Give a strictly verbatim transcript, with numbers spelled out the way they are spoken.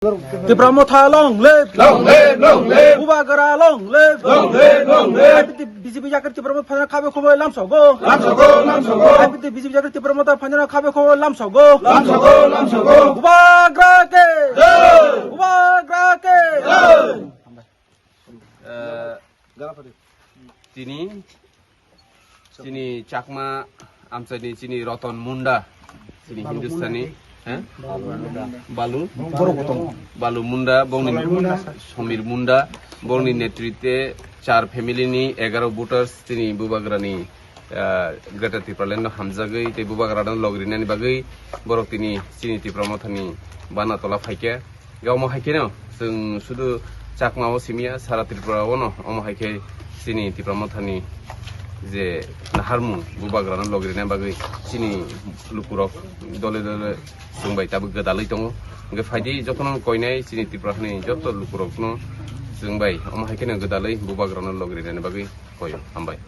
Tipra Motha long live! Long live, long live! Bubagra long live! Long live, long live! I P T B J P yakar Tipra Motha phaina khabe khoboi lamsogo. Lamsogo, lamsogo! I P T B J P yakar Tipra Motha phaina khabe khoboi lamsogo. Lamsogo, lamsogo! Bubagra ke! Jai! Bubagra ke! Jai! Eh, tini chini Chakma amchaini chini Roton Munda, chini Hindustani, eh? Balu, Balu Munda, bongni Somir Munda, bongni netritwe char family ni egaro voters tini Bubagrani, ah, Greater Tipraland no hamjagwi tei Bubagrano logrinani bagwi borok tini chini Tipra Mothani bana tola phaikha. Ga omo hai kheno chwng sudu Chakma o simiya, sara Tripura o no omo hai khe chini Tipra Mothani je naharmung Bubagrano logrinani bagwi chini lukurok dole dole chwng bai tabuk gwdalwi tongo. Hwnkhe phaidi jotono koinai chini Tripura hani joto lukurokno chwng bai omo hai kheno gwdalwi Bubagrano logrinani bagwi koyo. Hambai.